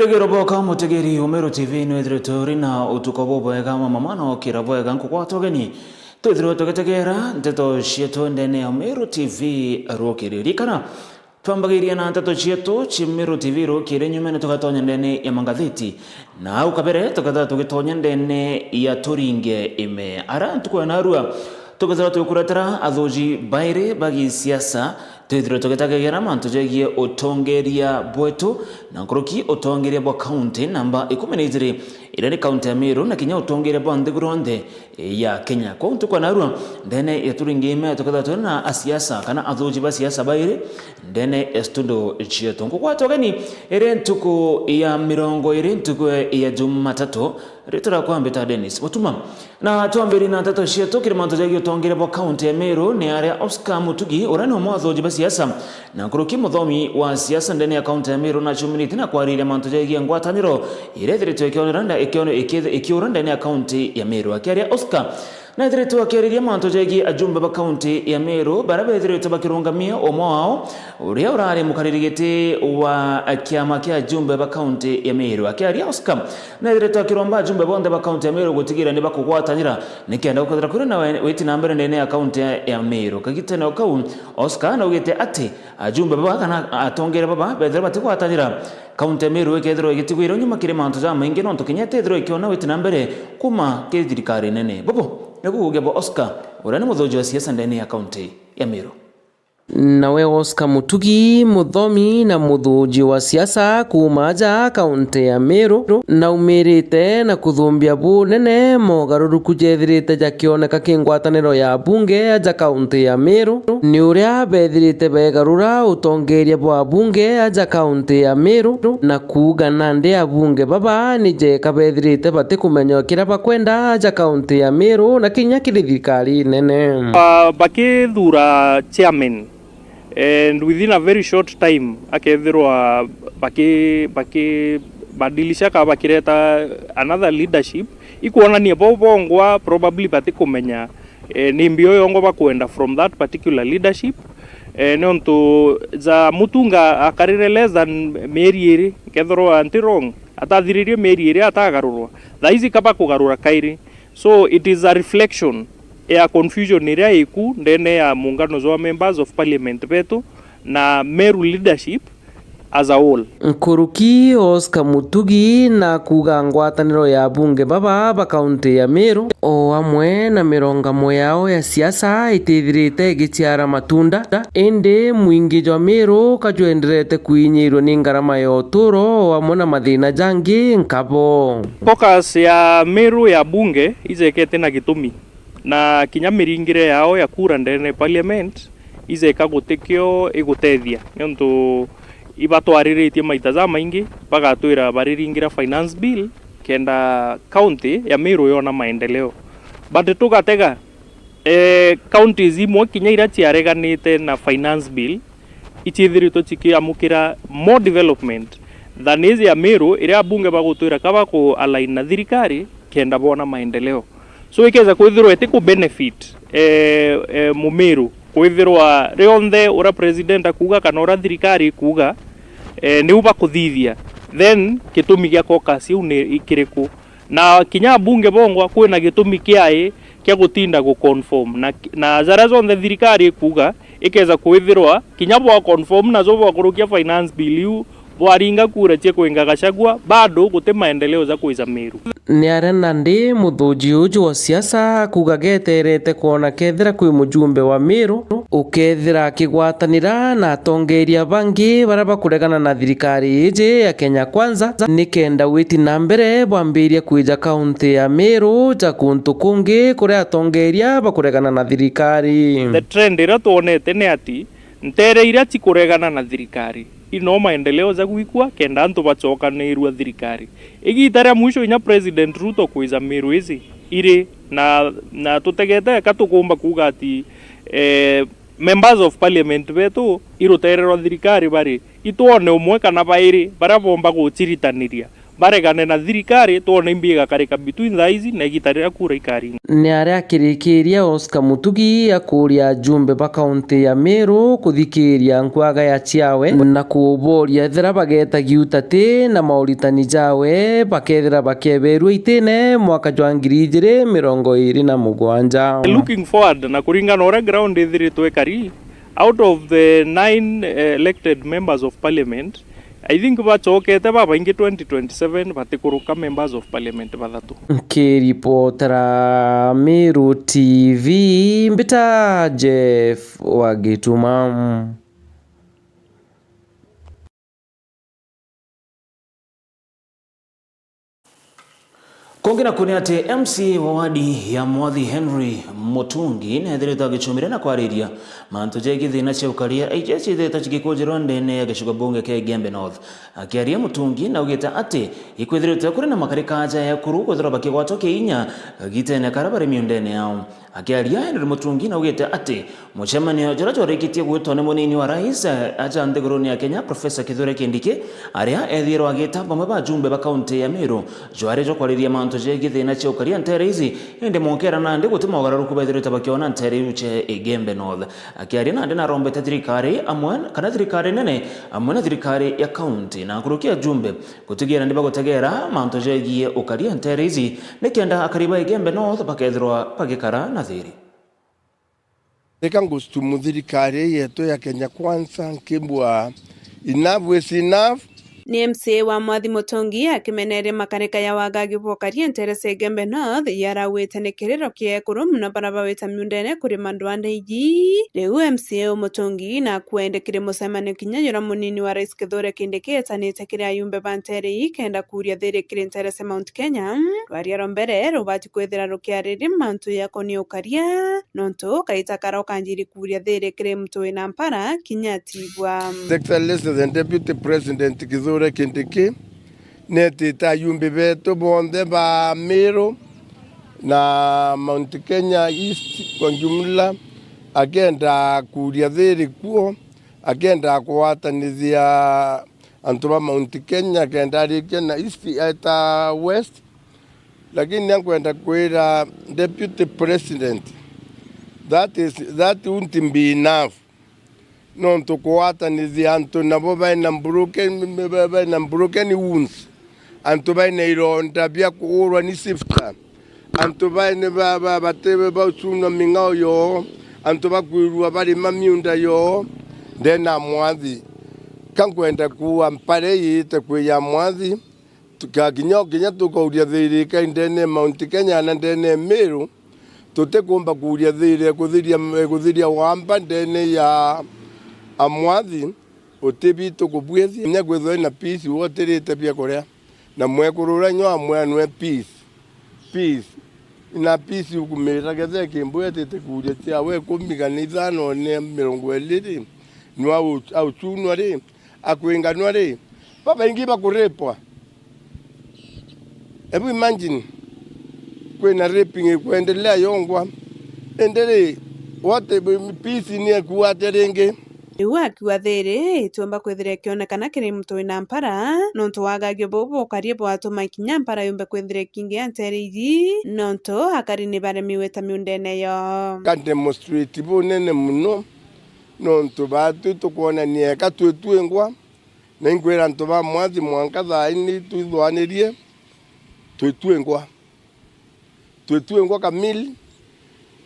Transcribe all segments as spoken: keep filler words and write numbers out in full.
Rugiro bwoka mutegeri wa Meru T V, nwithiritwe uri na utuko bubwega, mama mwana okira bwega, nkugwata ugeni. Twithirwe tugitegera nteto cietu ndene ya Meru T V rukiri. Ririkana, twambagiria na nteto cietu cia Meru T V rukiri, nyumene tugatonya ndene ya mangatheti, na au kabere tukethira tugitonya ndene ya turinge ime. Ara ntuku ya narua tukethira twikuretera athuji bairi ba gisiasa, twithirwe tugitagigira mantu jegie utongeria bwetu, na nkuruki utongeria bwa kaunti namba ikumi na ijiri, iria ni kaunti ya Meru, na kinya utongeria bwa nthiguru yonthe ya Kenya. Kwou ntuku ya narua, ndene ya turingi ime tukethira turi na asiasa kana athuji ba siasa bairi ndene ya studio cietu. Nkugwata ugeni iri ntuku ya mirongo iri, ntuku ya Jumatatu, ritwa riakwa mbita Dennis Mutuma. Na twambirie na nteto cietu kiri mantu jegie utongeria bwa kaunti ya Meru, ni aria Oscar Mutugi, uria ni umwe wa athuji ba siasa, na nkuruki muthomi wa siasa ndene ya kaunti ya Meru, naciumiritie na kwariria mantu jegie ngwataniro iria ithiritwe ikionera nda-, ikione-, iki-, ikiura ndene ya kaunti ya Meru. Akiaria Oscar, naithiritwe akiariria mantu jegie ajumbe ba kaunti ya Meru, baria bethiritwe bakirungamia umwe wao, uria urari mukariri giti wa kiama kia ajumbe ba kaunti ya Meru. Akiaria Oscar, naithiritwe akiromba ajumbe bonthe ba kaunti ya Meru gutigira ni bakugwatanira nikenda gukwethira kuri na we-, witi na mbere ndene ya kaunti ya, ya Meru. Kagitene o kau, Oscar naugite ati ajumbe baba kana atongeria baba bethirwa batigwatanira, kaunti ya Meru ikethirwa igitigwirwa nyuma kiri mantu jamaingi, nontu kinya itethirwa ikiona witi na mbere kuma kiri thirikari nene. Bubu ni kuugia bwa Oscar, uria ni muthuji wa siasa ndene ya kaunti ya Meru. Nawe Oscar Mutugi, muthomi na muthuji wa siasa kuuma aja kaunti ya Meru, naumirite na kuthumbia bunene mogaruruku jethirite jakioneka ki ngwataniro ya abunge aja kaunti ya Meru, ni uria bethirite begarura utongeria bwa abunge aja kaunti ya Meru, na kuuga nandi abunge baba ni jeka bethirite batikumenya kiria bakwenda aja kaunti ya Meru na kinya kiri thirikari nene. Ah, bakithura chairman, and within a very short time, akethirwa baki-, bakibadilisha ka bakireta another leadership, ikwonania bo bongwa probably batikumenya, eh, ni mbio yongo bakwenda from that particular leadership. Eh, nontu ja Mutunga akarire less than mieri iri, nkethirwa nti wrong, atathiririe mieri iri atagarurwa. Thaici kaba kugarura kairi. So it is a reflection ya confusion iria iku ndene ya muungano jwa members of parliament betu na Meru leadership as a whole. Nkuruki Oscar Mutugi na kuuga ngwataniro ya abunge baba ba kaunti ya Meru o amwe na mirongamo yao ya siasa itithirite igiciara matunda, indi mwingi jwa Meru kajwenderete kwinyirwa ni ngarama ya uturo o amwe na mathina jangi nkabo. Caucus ya Meru ya bunge ijekete na gitumi, na kinya miringire yao ya kura ndene parliament ijeka gutikio igutethia, niuntu ibatwariritie maita jamaingi bagatwira bariringira finance bill kenda county ya Meru yona maendeleo. But tugatega, eh, counties imwe kinya iria ciareganite na finance bill iciithiritwe cikiamukira more development than iji ya Meru, iria abunge bagutwira ka baku align na thirikari kenda boona maendeleo. So ikeja kwithirwa iti ku benefit, eh, eh, Mumiru, kwithirwa rionthe uria president akuuga kana uria thirikari ikuuga, eh, niu bakuthithia, then gitumi gia caucus iu ni kiriku? Na kinya abunge bongwa kwina gitumi kiai kia gutinda gu conform na, na jaria jonthe thirikari ikuuga, ikeza kwithirwa kinya bwa conform najo bwa kurukia finance bill iu, bwaringa kura cia kwinga Gachagua, bado guti maendeleo ja kwija Meru. Ni aria nandi muthuji uju wa siasa akuuga geterete kwona kethira kwi mujumbe wa Meru ukethira akigwatanira na atongeria bangi baria bakuregana na thirikari iji ya Kenya Kwanza, nikenda witi na mbere bwambiria kwija kaunti ya Meru ja kuntu kungi kuria atongeria bakuregana na thirikari. The trend iria twonete ni ati ntere iria cikuregana na thirikari ino maendeleo ja gwikua kenda antu bacokanirua thirikari. Igita ria mwisho inya President Ruto kwija Meru iji iri na, na tutegete eka tukumba kuuga ati, eh, members of parliament betu i rutere rwa thirikari bari, itwone umwe kana bairi baria bomba guciritaniria Baregane na thirikari, twone imbi igakarika between thaa ici na igita riria kura ikaringa. Ni aria akirikiria Oscar Mutugi akuria ajumbe ba kaunti ya Meru kuthikiria nkwaga ya ciawe na kuboria ethira bageta giutati na mauritani jawe bakethira bakeberua itine mwaka jwa ngiri ijiri mirongo iri na mugwanja. Looking forward na kuringana uria ground ithiritwe ikari, out of the nine, eh, elected members of parliament, I think bacokete babaingi twenty twenty-seven batikuruka members of parliament bathatu. Nkiripotera Meru T V, mbita Jeff wa Gituma. Kungi naku ni ati M C A wa wadi ya Mwathi Henry Mutungi neethirite agicumire na kwariria mantu jegie thina cia ukaria iria ciithirite cigikujirwa ndene ya gicigo bunge kia Igembe North. Akiaria, Mutungi naugite ati ikwithirite kuri na makarika aja ekuru kwithirwa bakigwatwa kiinya gitene karia bari miundene yao. Akiaria, Henry Mutungi naugite ati mucemanio juria jwarikitie gwitwa ni munini wa rais, eh, aja nthiguruni ya Kenya, Professor Kithure Kindiki, aria ethirwe agita bamwe ba ajumbe ba kaunti ya Meru, jwari jwa kwariria mantu jegie thina cia ukaria ntere ici, indi mwankera nandi guti mogaruruku bethirite bakiona ntere iu cia Igembe North. Akiaria nandi narombete thirikari amwe, kana thirikari nene amwe na thirikari ya kaunti na nkuruki ajumbe gutigira ni bagutegera mantu jegie ukaria ntere ici, nikenda akari ba Igembe North bakethirwa bagikara na thiri. Reka ngustumu thirikari yetu ya Kenya Kwanza nkibua, enough is enough. Ni M C A wa Mwathi Mutungi akimeneria makarika ya wagagi bwa ukaria ntere cia Igembe North, yarauite ni kiriro kia ekuru mono baria bawita miundene kurima ndwanda iji. Riu M C A Mutungi nakwendekire mucemanio kinya juria munini wa rais Kithure Kindiki etanite kiri ayumbe ba ntere ii kenda kuuria thiri kiri ntere cia Mount Kenya. Rwaria rwa mbere rubati kwithira rukiariria mantu jakonie ukaria, nontu kaita karia ukanjiri kuuria thiri kiri muntu wina mpara kinya atigua. His Excellency the Deputy President Kithure Kindiki netite ayumbe betu bonthe ba Meru na Mount Kenya East kwa jumla, akenda kuuria thiri kuo, akenda kugwatanithia antu ba Mount Kenya kenda arikia na East eta West. Lakini nkwenda kwira Deputy President, that is, that won't be enough. Nontu kugwatanithia antu nabo baina broken, baina broken wounds, antu baina ironda bia kuurwa ni sifter, antu baina ba, ba, bati baucunwa ming'ao yoo, antu bakwirua barima miunda yoo, ndena Mwathi. Ka nkwenda kuua mpara ii ite kwi ya Mwathi, tuka-, kinya, kinya tukauria thiri ika ndene Mount Kenya na ndene Meru, tutikumba kuuria thiri kuthiria, kuthiria wamba ndene ya Amwathi, utibi tukubwithia. Kinya kwithwa ina peace, utirite bia kuria. Na mwekuru uria nyo amwanwe peace. Peace. Ina peace ukumira kethe kimbu etite kuuria ciawe ikumi kana ithano ne mirongo iri ri, nwa au-, auchunwa ri, akwinganwa ri, babaingi bakuripwa. Ebu imagine, kwina raping ikwendelea yongwa. Indi ri, what, peace ni ekuwa atia ringi? Riu akiuga thiri itiumba kwithira ikionekana kiri muntu wina mpara, nontu wagagio buu bukarie bwatuma kinya mpara yumbe kwithira ikingia ntere iji, nontu akari ni baremiwe ta miundene yo. Ka demonstrate bunene muno, nontu baatwi tukwonania eka twi twingwa, na inkwira antu ba Mwathi mwanka thaa ini twithwanirie twi twingwa. Twi twingwa kamili,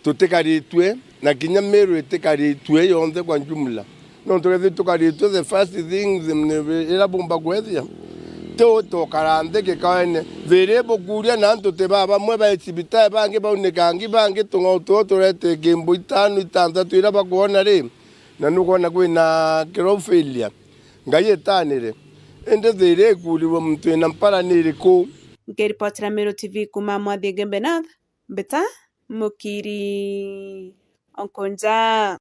tutikaritue, na kinya Meru itikaritue yonthe kwa jumla. Nontu kethira tukaritue, the first thing, the, ira bumba kwethia, ti utukara nthi gikaene. Thiri bukuria na antu ti ba bamwe ba cibitari, bangi baunikangi, bangi tung'au tuo turete kimbo itano, itanthatu ira bakwona ri, na nukwona kwina crop failure. Ngai etanire. Indi thiri ikuurirwe muntu wina mpara ni iriku? Nkiripotera Meru T V kuuma Mwathi Igembe North, Mbita Mukiri Onkonja.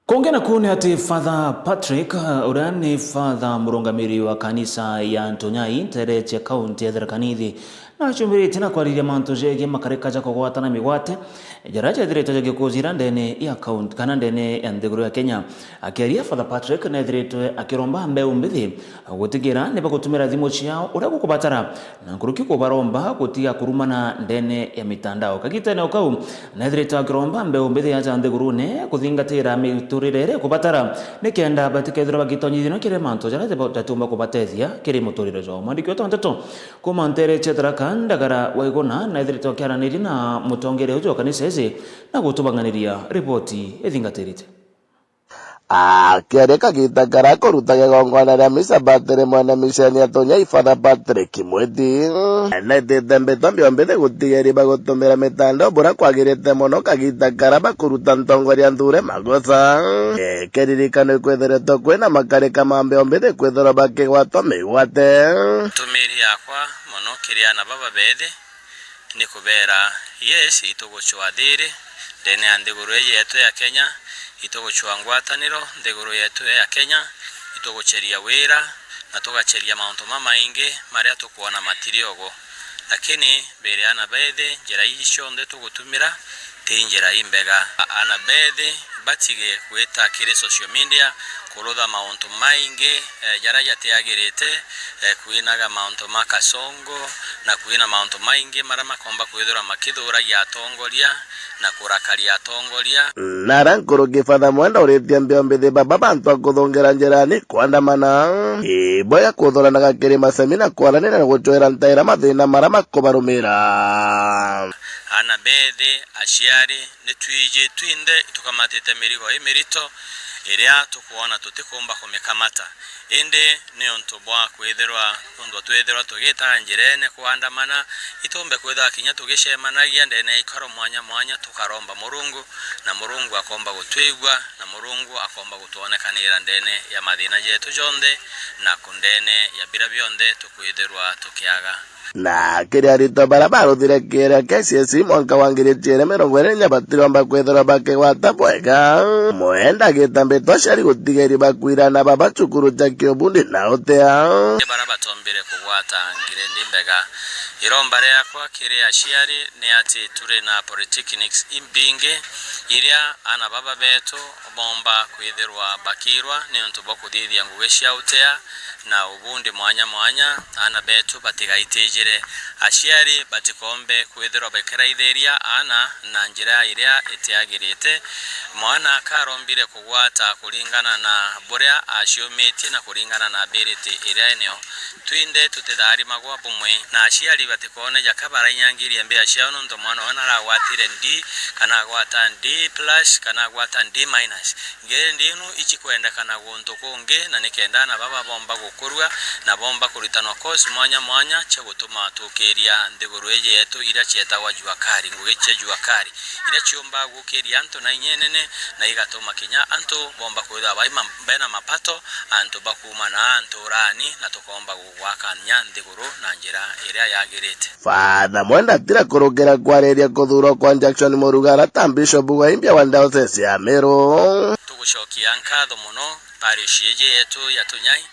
Kungi naku ni ati Father Patrick, uh, uria ni Father murungamiri wa kanisa ya Ntunyai, ntere cia kaunti ya Tharaka Nithi, nacumbiritie na kwariria mantu jegie makarika ja kugwatana migwate, jaria jethiritwe jagikuzira ndene ya kaunti kana ndene ya nthiguru ya Kenya. Akiaria, Father Patrick nethiritwe akiromba mbeu mbithi gutigira ni bagutumira thimu ciao uria gukubatara, na nkuruki kubaromba gutiga kurumana ndene ya mitandao. Kagitene o kau, nethiritwe akiromba mbeu mbithi aja nthigurune kuthingatira miturire iria ikubatara, nikenda batikethirwa bagitonyithia kiri mantu jaria jaba-, jatiumba kubatethia kiri muturire jwao. Mwandiki wetu wa nteto kuuma nteere cia Tharaka, Ndagara Waiguna, nethiritwe akiaraniria na mutongeria uju wa kanisa iji na gutubang'aniria riboti ithingatirite. Akiaria kagita karia kuruta kigongona ria misa, Batiri mwene misheni ya Tunyai, Father Patrick Mwiti, netite mbitwa mbio mbithi gutigeria bagutumira mitandao buria kwagirite mono kagita karia bakuruta ntongoria nthure magoca. Ikiririkana kwithiritwe kwina makarika ma mbio mbithi kwithirwa bakigwatwa migwate. Ntumiri yakwa mono kiri aana baba bethi ni kubeera, yes, itugucwaa thiiri ndene ya nthiguru iji yetu ya Kenya, itugucwaa ngwataniro nthiguru yetu ya Kenya, ituguceria wira, na tugaceria mauntu mamaingi maria tukwona matiri ogo. Lakini mbere aana bethi, njira ii cionthe tugutumira ti njira imbega. Aana bethi batige gwita kiri social media kurutha mauntu maingi, eh, jaria jatiagirite, eh, kwinaga mauntu ma kasongo na kwina mauntu maingi maria makomba kwithirwa makithuragia atongoria na kurakaria atongoria. Nara nkuruki Father Mwenda uritie mbio mbithi baba bantu a kuthungira njirani kwandamana. Ibwega kuthuranaga kiri masemi na kwaraniria na gucwera ntaira mathina maria makubarumira. Aana bethi, aciari, ni twiji twinthe itukamatite mirigo imirito iria tukwona tutikumba kumikamata. Indi niuntu bwa kwithirwa, niuntu twithirwa tugitaga njirene kwandamana, itumbe kwithirwa kinya tugicemanagia ndene ya ikaro mwanya mwanya, tukaromba Murungu, na Murungu akomba gutwigua, na Murungu akomba gutwonekanira ndene ya mathina jetu jonthe, na ku ndene ya bira bionthe tukwithirwa tukiaga. Na kiri aritwa baria baruthire kieria kia C S C mwanka wa ngiri ijiri mirongo iri na inya batiromba kwithirwa bakigwata bwega. Mwenda agita mbitwa aciari gutigeria bakwirana baba cukuru cia kiubundi na utea. Ni baria batombire kugwata ngirendi mbega. Iromba riakwa kiri aciari ni ati turi na polytechnics imbingi iria aana baba betu bomba kwithirwa bakirwa niuntu bwa kuthithia ngugi cia utea na ubundi mwanya mwanya, aana betu batigaitijire. Aciari batikombe kwithirwa bakiraithiria aana na njira iria itiagirite. Mwana akarombire kugwata kuringana na buria aciumitie na kuringana na ability iria eneo. Twinthe tutitharimagwa bumwe, na aciari batikone jaka barainyangiria mbia ciao nontu mwana oyo naragwatire D, kana agwata D plus, kana agwata D minus. Ngerendi inu ichikwendekana guntu kungi, na nikenda aana baba bomba gukurua na bomba kuritanwa course mwanya mwanya cia gutuma tukiria nthiguru iji yetu iria cietagwa jua kali, ngugi cia jua kali, iria ciumbaga gukiria antu na inya inene, na igatuma kinya antu bomba kwithirwa bai ma-, bena mapato, antu bakuuma na nturani, na tukomba gugwakania nthiguru na njira iria yagirite. Father Mwenda atira kurukira kwariria kuthuurwa kwa Jackson Murugara ta Bishop wa Imbia wa Diocese ya Meru. Tugucokia nkatho mono parish iji yetu ya Tunyai.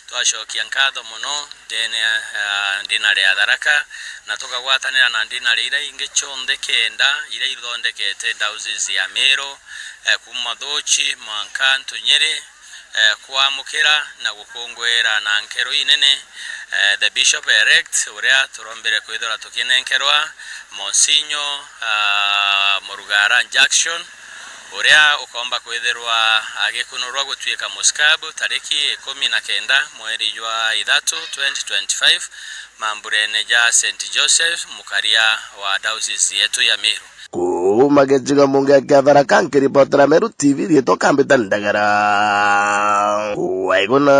Twacokia nkatho mono ndene ya, ah, ndinari ya Tharaka, na tukagwatanira na ndinari iria ingi cionthe kenda iria ithondekete Diocese ya Meru, eh, kuuma Thuchi mwanka Ntunyiri, eh, kwamukira na gukunguira na nkero inene, eh, the Bishop Elect, uria turombire kwithirwa tukinenkerwa, Monsinyo, ah, Murugara Jackson, uria ukomba kwithirwa agikunurwa gutuika musikabu tariki ikumi na kenda mweri jwa ithatu twenty twenty-five, mamburene ja Saint Joseph, mukaria wa diocese yetu ya Meru. Kuuma gicigo mbunge kia Tharaka, nkiripotera Meru T V, riitwa Kambita Ndagara. Waiguna.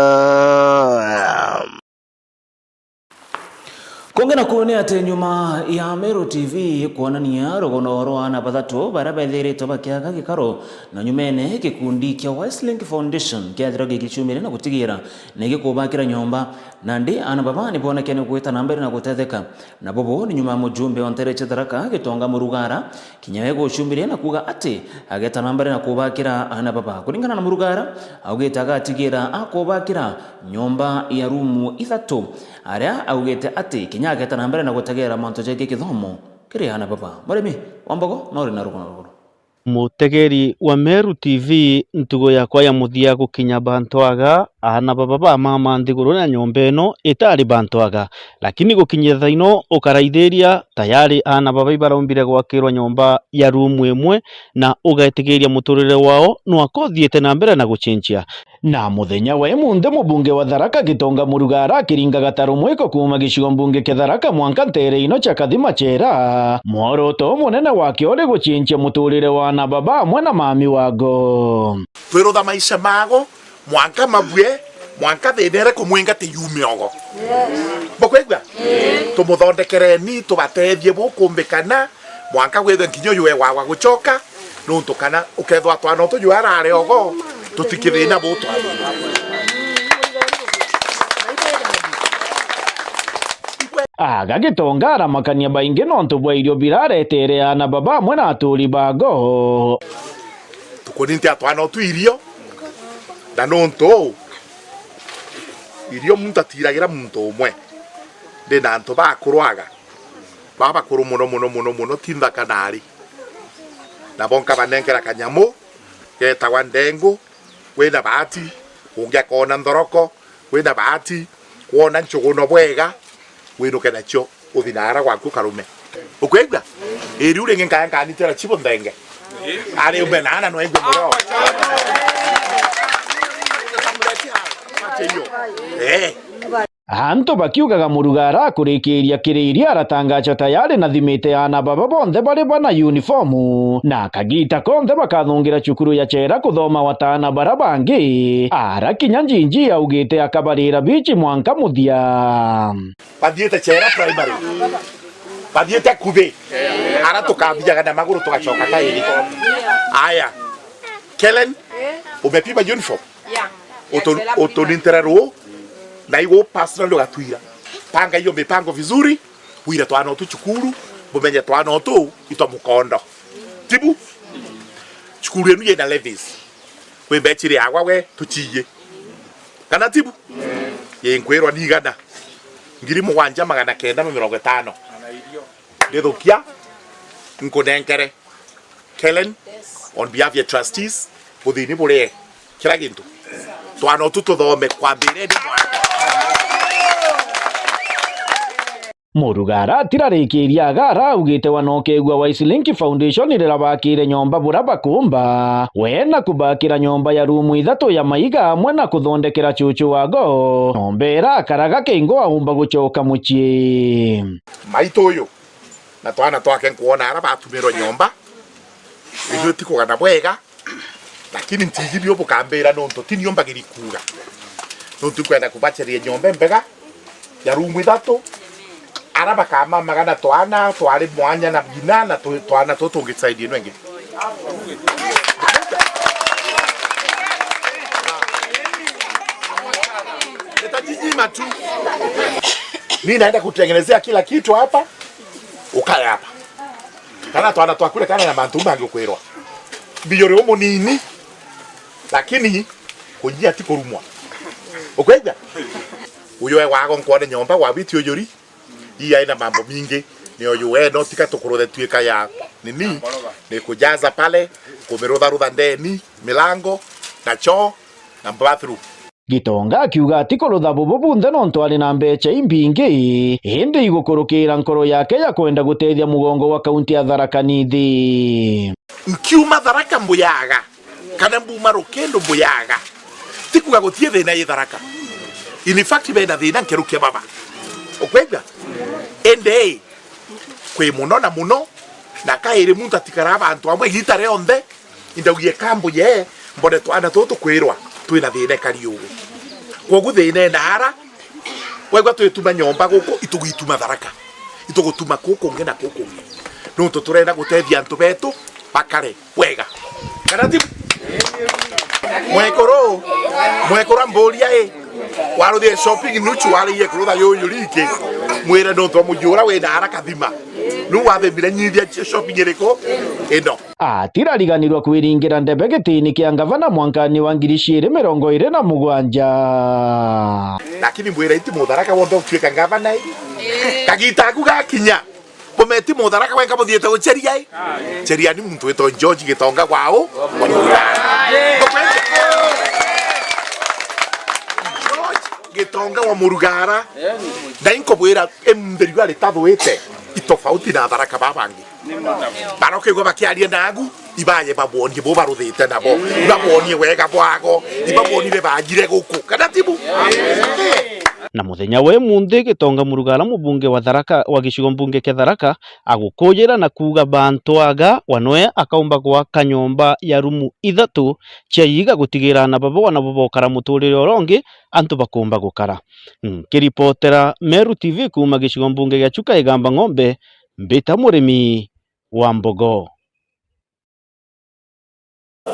Kungi naku ni ati nyuma ya Meru T V kwonania rugono rwa aana bathatu baria bethiritwe bakiaga gikaro, na nyumene gikundi kia Westlink Foundation kiathirwa gigicumiria na gutigira ni gikubakira nyomba. Nandi aana baba ni bonekene gwita na mbere na gutetheka. Na bubu ni nyuma ya mujumbe wa nteere cia Tharaka, Gitonga Murugara, kinya we gucumbiria na kuuga ati ageta na mbere na kubakira aana baba. Kuringana na Murugara, augite agatigira akubakira nyomba ya rumu ithatu, aria augite ati kinya ageta na mbere na gutegera mantu jegii kithomo. kiri aana baba. Murimi wa mbogo no uri na rugono ruguru. Mutegeri wa Meru T V, ntugo yakwa ya muthia gukinya bantu aga, aana baba ba mama nthiguru na nyomba ino itari bantu aga. Lakini gukinyia thaa ino ukaraithiria, tayari aana baba ibaraumbire gwakirwa nyomba ya rumu imwe na ugetigiria muturire wao nwaka uthiite na mbere na gucenjia. Na muthenya wa imunthi, mubunge wa Tharaka Gitonga Murugara akiringa gataro mwiko kuuma gicigo mbunge kia Tharaka mwanka nteere ino cia Kathima Chera, mworoto umunene wake uri gucenjia muturire wa aana baba amwe na mami wago. Twirutha maisha mago, mwanka mabue, mwanka thina iria kumwinga ti yume ogo. Bukwigua? Tumuthondekereni, tubatethie bukumbikana, mwanka gwithwe nkinya uyu we wagwa gucoka, nuntu kana ukethwa twana tuju arare ogo, tutikithina bu twa. Aga Gitonga aramakania baingi nontu bwa irio biraretere aana baba amwe na aturi bago. Tukunintia twana utu irio, na nuntu irio muntu atiragira muntu umwe, ndi na antu bakurwaga, baba bakuru muno, muno, muno, muno, ti nthaka nari. Nabo nkabanenkera kanyamu getagwa ndengu, wina bahati, ungi akoona nthoroko, wina bahati, kwona nchuguno bwega, winuke nacio, uthi naara gwaku karume. Ukwigua? Iriu ringi nkaya nkanitira chibo nthenge. Ari ume naana no aigue murio. Eh. Antu bakiugaga Murugara akurikiiria kiri iria aratangaja tayari na thimite aana baba bonthe bari bana uniform, na kagiita konthe bakathungira cukuru ya Chera kuthoma wataana bara bangi, ara kinya Njinji augite akabarira bichi mwanka muthia. Bathiite Chera Primary. Bathiite kubi. Ara tukathiaga na maguru tugacoka kairi. Aya. Kellen, umepima uniform? Yeah. Utu-, utunintire ruu, na igu personally ugatwira. Panga hiyo mipango vizuri, wire twana utu cukuru, bumenye twana utu itwa mukondo. Tibu? Cukuru yenu yina levies. Kwi mbecha iri agwa we, tuciiye. Kana tibu? Ye nkwirwa ni igana. Ngiri mugwanja magana kenda na mirongo itano. Ndithukia, nkunenkere. Kellen, on behalf ya trustees, buthini burie kira gintu. Twana utu tuthome kwambireni mwana. Murugara atirarikiiria aga araugite wa nokegua wa Islink Foundation rira bakire nyomba bura bakumba, we na kubakira nyomba ya rumu ithatu ya maiga amwe na kuthondekera chuchu wago nyomba ira akaraga kingo aumba gucoka mucii. Maitu uyu na twana twake nkwona ara batumirwe nyomba, ithui tikugana bwega, lakini ntiji bio bukambira nontu ti nio mbagiri kuuga. Nontu nkwenda kubacaria nyomba imbega ya rumu ithatu, ara bakamamaga na twana twari mwanya na ngina na tu-, twana tutu tungi side ino ingi. Nitajinyima tu. Mimi naenda kutengenezea kila kitu hapa. Ukare hapa. Kana twana twaku rekana na mantu mangi ukwirwa. Mbiyuri umunini, lakini kunyia ti kurumwa. Ukwigua? Uyu we wago nkwone nyomba gwabiti uyuri, ii aina mambo mingi, ni uyu we no tika tukuruthe tuika ya nini, ni kujaza pale, kumirutharutha ndeni, milango, na choo, na bathroom. Gitonga akiuga ati kurutha bubu bunthe nontu ari na mbecha imbingi, indi igukurukira nkoro yake ya kwenda gutethia mugongo wa kaunti ya Tharaka Nithi. Nkiuma Tharaka mbuyaga, kana mbuma Rukendo mbuyaga, ti kuga gutie thina i Tharaka. In fact, bena thina nkerukia baba. Ukwigua? Indi kwi muno na muno, na kairi muntu atikara abantu amwe igita rionthe, indaugie kambu ye, mbone twana tutu tukwirwa twina thina ikari ugu. Kwogu thina ena ara, waigua twituma nyomba guku, itugwituma Tharaka, itugutuma kukungi na kukungi, nontu turenda gutethia antu betu bakare wega. Kana ti? Mwekuru, mwekuru amburia i, waruthie shopping nuchu wariie kurutha yuyu riki, mwire nontu wa muji ura wina ara Kathima. Nu wathimire nyithia cia shopping iriku? Ino. Atirariganirwa kwiringira ndebe gitini kia ngavana mwankani wa ngiri ciiri mirongo iri na mugwanja. Lakini mwira iti Mutharaka wonthe utuika ngavana i. Kagita aku gakinya. Bumeti Mutharaka gwenka buthiite guceria i? Ceria ni muntu witwa George Gitonga gwao. George Gitonga wa Murugara. Na inkubwira, i mutheri ari tathwite, i tofauti na Atharaka baa bangi. Bara ukigua bakiaria nagu, ibaye babwonie bo baruthite nabo, ibabwonie wega bwago, ibabwonie bebanjire guku. Kana tibu? Na muthenya wa imunthi, Gitonga Murugara, mubunge wa Tharaka, wa gicigo mbunge kia Tharaka, agukujira na kuuga bantu aga, wa noe akaumba gwaka nyomba ya rumu ithatu cia iiga gutigira na babo, na bo bokara muturire uria ungi antu bakumba gukara. Nkiripotera Meru T V kuuma gicigo mbunge gia Chuka Igamba Ng'ombe, mbita Murimi wa Mbogo.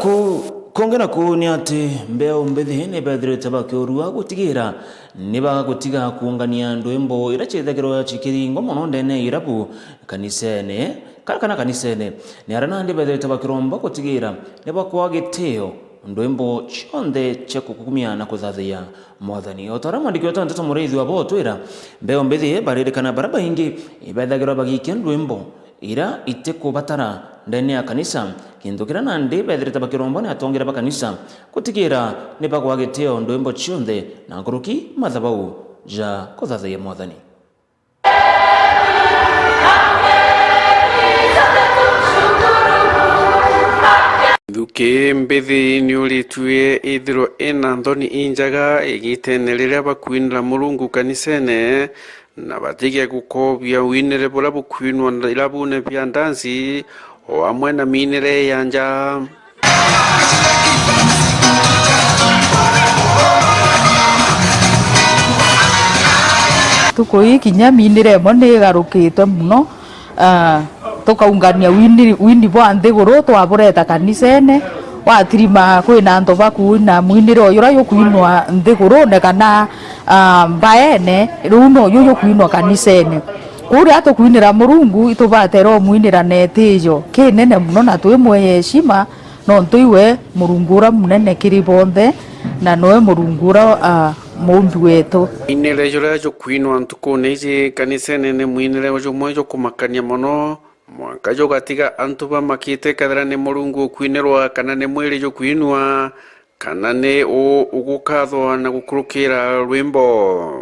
Ku-, kungi na kuu ni ati mbeu mbithi ni bethirite bakiurua gutigira ni bagutiga kuungania ndwimbo iria ciithagirwa cikiringwa mono ndene ya irabu kanisene, ka-, kana kanisene. Ni aria nandi bethirite bakiromba gutigira ni bakwa gitio ndwimbo cionthe cia kukumia na kuthathia Mwathani. O ta uria mwandiki wetu wa nteto Muriithi wa bo utwira, mbeu mbithi baririkana baria baingi ibethagirwa bagiikia ndwimbo iria itikubatara ndene ya kanisa, gintu kiria nandi bethirite bakiromba ni atongeria ba kanisa gutigira ni bagwa gitio ndwimbo cionthe na nkuruki mathabau ja kuthathaiya Mwathani. Nthuki mbithi ni uritue ithirwe ina nthoni injaga igitene riria bakwinira Murungu kanisene, na batige gukobia winire buria bukwinwa irabune bia ndansi, o amwe na minire ya nja. Ntuku ii kinya minire imwe ni igarukitwe mono, ah, tukaungania wini, wini bwa nthiguru twabureta kanisene, watirima kwina antu bakuina mwinire uyu uria jukwinwa nthigurune kana, ah, mbaene, riu no juju jukwinwa kanisene. Kwou riria tukwinira Murungu, itubatera umwinira na itijo kinene mono na twimweye heshima, nontu iwe Murungu uria munene kiri bonthe, na noe Murungu uria, ah, muumbi wetu. Mwinire juria jukwinwa ntukune iji kanisene ni mwinire jumwe jukumakania mono, mwanka jugatiga antu bamakite kethira ni Murungu ukwinirwa kana ni mwiri jukwinua. Kana ni uu ugukathwa na gukurukira rwimbo?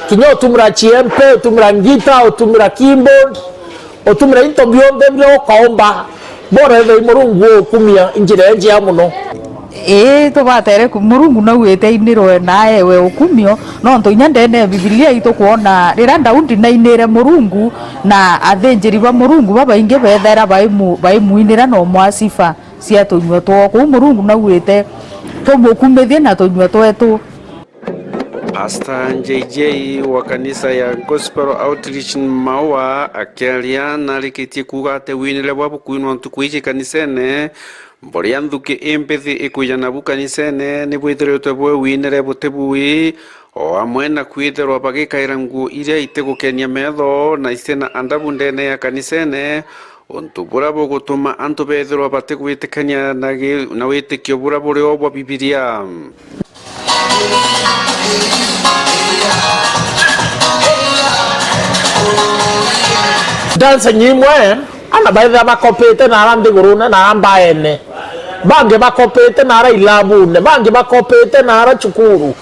Kinya utumira chiempe, utumira ngita, utumira keyboard, utumira into bionthe biria ukaumba, bora ethei Murungu ukumia njira injea mono. Ii, tubatere ku-, Murungu nauite ainirwe na ewe ukumio, nontu inya ndene ya Bibilia itukwona riria Daudi nainire Murungu, na athinjiri ba Murungu babaingi beethera baimu-, baimwinira na umwaa sifa cia tunyua twoo. Kwou Murungu nauite tumukumithie na tunyua twetu. Pastor J J wa kanisa ya Gospel Outreach Maua akiaria narikitie kuuga ati winire bwa bukwinwa ntuku iji kanisene, buria nthuki imbithi ikwija nabu kanisene ni bwithiritwe bwi winire buti bui, o amwe na kwithirwa bagikaira nguo iria itigukenia metho na itina adabu ndene ya kanisene, untu buria bugutuma antu bethirwa batigwitikania na gi-, na witikio buria buri o bwa Bibilia. Dancing imwe, ana baithira bakopete na ara nthigurune na ara mbaene. Bangi bakopete na ara ilabune, bangi bakopete na ara cukuru.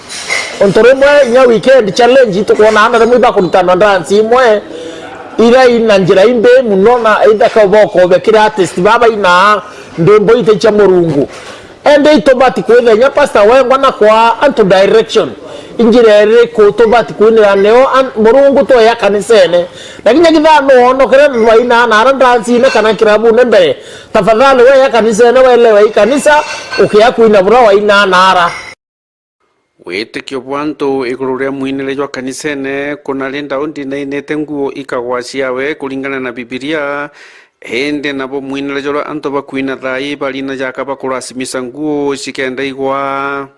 Untu rimwe inya weekend challenge itukwona ana rimwe ibakurutanwa dance imwe iria ina njira imbi mono na ithaka bokobe kiri artist baba ina ndwimbo iti cia Murungu. Indi itubati kwithenya pastor wengwa na kwaa antu direction. Injira iriku tubati kwinira nio an-, Murungu twea kanisene? Na kinya kithano wonokere nwainaa nara ndansine kana kirabune mbere. Tafadhali weya kanisene, welewe i kanisa, ukia kwina bura wainaa nara. Witikio bwa antu iguru ria mwinire jwa kanisene, kuna ri Daudi nainite nguo ikagwa ciawe kuringana na Bibilia, indi nabo mwinire juria antu bakwina thaai barina jaka bakuracimisa nguo cikenda igwa.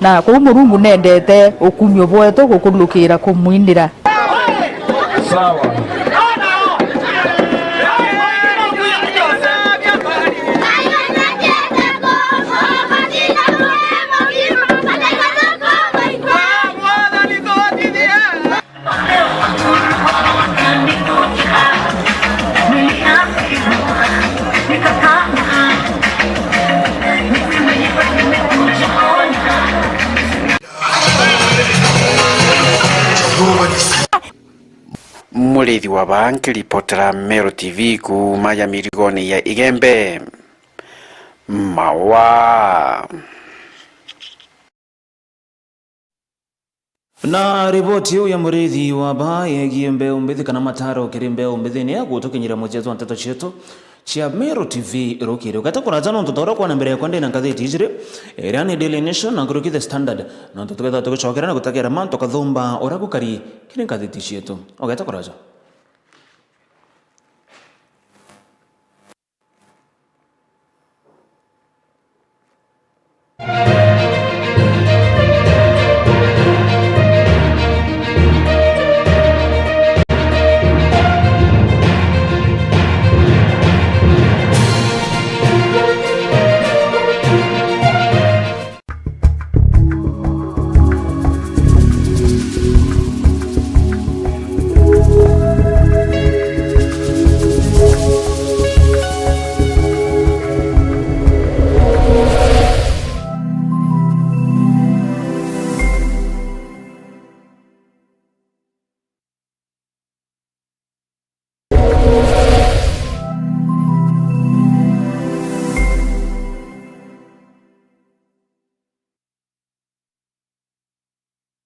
Na kuu Murungu nendete ukumio bwetu gukurukira kumwinira. Sawa. Murithi wa baa nkiripotera Meru T V kuuma ya mirigone ya Igembe. Mawa. Na riboti iu ya Murithi wa baa yegie mbeu mbithi kana mataro kiri mbeu mbithi ni ya gutukinyira muthia jwa nteto cietu cia Meru T V rukiri. Ugeta kuraja nontu ta uria ukwana mbere yakwa ndina ngathiti ijiri, iria ni Daily Nation na nkuruki The Standard. Nontu tukethirwa tugicokera na gutegera mantu kathumba uria gukari kiri ngathiti cietu. Ugeta kuraja.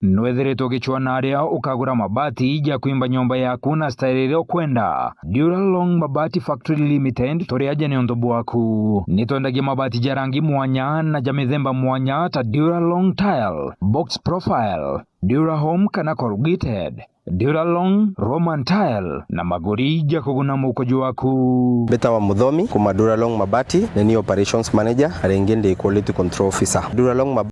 Nwethiritwe ugicwaa na aria ukagura mabati ja kwimba nyomba yaku na style iria ukwenda? Duralong Mabati Factory Limited turi aja niuntu bwaku. Ni twendagia mabati ja rangi mwanya na ja mithemba mwanya ta Duralong Tile, Box Profile, Durahome kana Corrugated, Duralong, Roman Tile na maguri ja kuguna mukuju waku. Mbitawa Muthomi kuma Duralong Mabati, ni ni operations manager, na ringi ndi quality control officer. Duralong Mabati